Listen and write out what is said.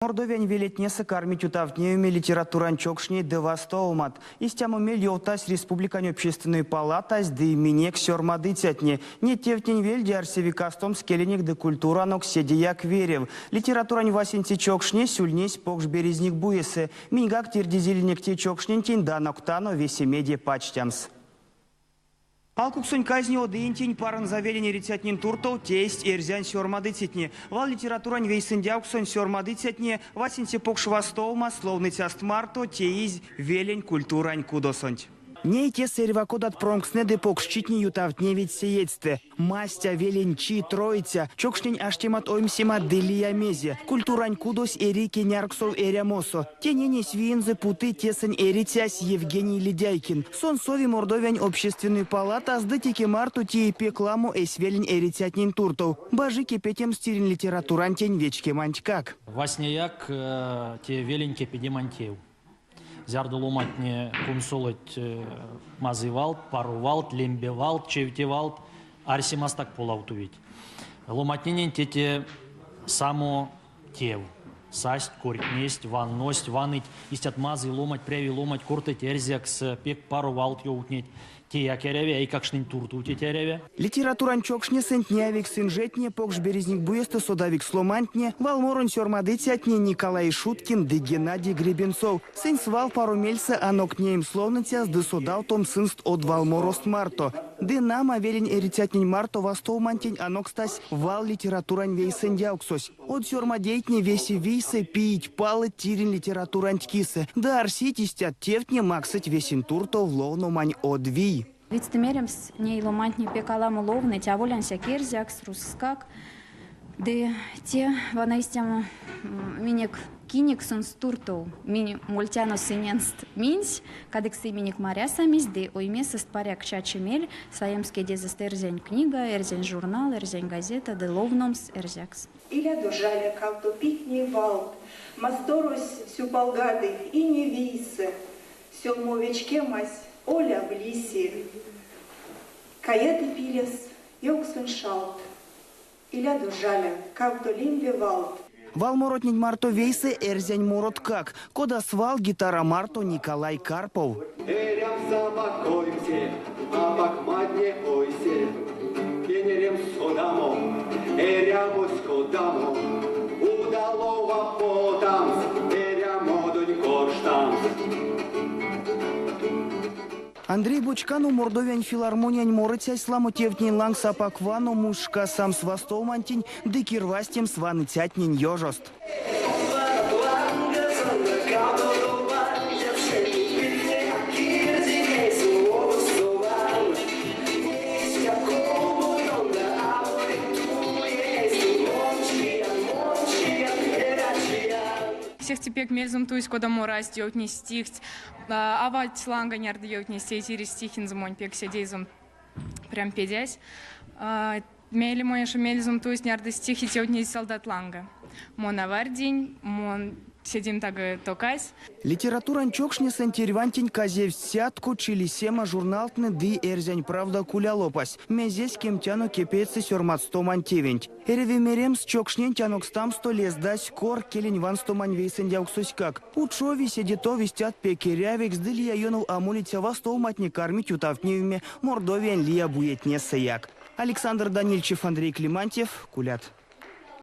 Мордовиянь велетнесэ кармить ютавтневеме литературань чокшнеть ды вастовомат. Истямо мель ёвтась Республикань Общественной палатась ды минек сёрмадыцятне. Неть тевтнень вельде арсеви кастомс келенек ды культуранок седеяк верев. Литературань васенце чокшнесь ульнесь Покш Березникбуесэ. Миньгак тердезелинек те чокшнентень ды аноктано весемеде пачтямс. Алкуксонь казне од иентень Парынза велень эрицятнень туртов тейсть эрзянь сёрмадыцятне. Вал литературань вейсэндявксонь сёрмадыцятне васенце покш вастовомаст ловныцяст марто теизь велень культурань кудосонть. Ней тесэ эрьва кодат промкстнэ ды покшчитне ютавтневить сеедьстэ. Мастя, велень чи, Троиця, чокшнень аштемат-оймсемат ды лия мезе. Культурань кудось эри кенярксов эрямосо. Тенень эсь виензэ путы тесэнь эрицясь Евгений Ледяйкин. Сон сови Мордовиянь Общественной палатас ды теке марто теи пек ламо эсь велень эрицятнень туртов. Бажи кепетемс тиринь литературантень вечкемантькак. Васняяк те велень кепедемань тев. Зярдо ломантне кунсолыть мазый валт, паро валт, лембе валт, чевте валт, арсемасткак полавтовить. Ломантненень те те само тев. Састь, кортнесть, ванность, ваныть. Истят мазый ломанть, пряви ломанть, кортыть эрзякс, пек паро валт ёвтнить. Теяк эряви, эйкакштнень туртов теть эряви. Литературань чокшнесэнть неявикс инжетне, Покш Березникбуестэ содавикс ломантне, валморонь сёрмадыцятне Николай Ишуткин ды Геннадий Гребенцов. Сынь свал паро мельсэ анокт неемс ловныцяст ды содавтомс сынст од валморост марто. Ды, нама, велень эрицятнень марто вастовомантень анокстась Вал литературань вейсэндявксось. Од сёрмадейтне весе вийсэ пиить, палыть тиринь литературанть кисэ. Ды арсить истят тевтне максыть весень туртов ловномань од вий. Видьстэ меремс, ней ломантне пек аламо ловныть, аволь ансяк эрзякс, рузскак. Ды те вана истямо минек кинек сынст туртов. Минь мольтяно сыненст минсь, кадык сынь минек марясамизь ды оймесэст паряк чачи мель саемс кедезэст эрзянь книга, эрзянь журнал, эрзянь газета ды ловномс эрзякс. Илядо жаля кавто питней валт, Масторось сюпалгады ине вийсэ, Сёлмо вечкемась оляв лиси, Каяты пилес ёвксонь шалт. Илядо жаля кавто лембе валт. Валморотнень марто вейсэ эрзянь мороткак. Кода свал, гитара марто Николай Карпов. Эрямс апак оймсе, апак мадне ойсе, Кенеремс содамо, эрямось кодамо, Удалова потамс, эрямодонть корштамс. Андрей Бочканов Мордовиянь филармониянь морыцясь ламо тевтнень лангс апак вано мусь шка самс вастовомантень ды кирвазтемс ваныцятнень ёжост. Сехте пек мельзэм тусь, кода морасть, ёвтнесть стихть. Авать ланга нярдо ёвтнесть тейтересь стихензэ монь пек седейзэм прям педясь. Мейле монь эшо мельзэм тусть нярдо стихи ёвтнесть солдат ланга. Мон авардинь, мон седим таго токась. Литературань чокшнесэнть эрьвантень казевсть Сятко, Чилисема журналтнэ ды Эрзянь правда кулялопась. Мезесь, кемтяно, кепедсы сёрмадстомань тевенть. Эряви меремс, чокшненть анокстамсто лездась кор келень ванстомань вейсэндявксоськак. Учови, седе тов истят пек эрявикс ды лия ёнов а молиця вастовоматне кармить ютавтневеме Мордовиянь лия буетнесэяк. Александр Данильчев, Андрей Климантьев, Кулят.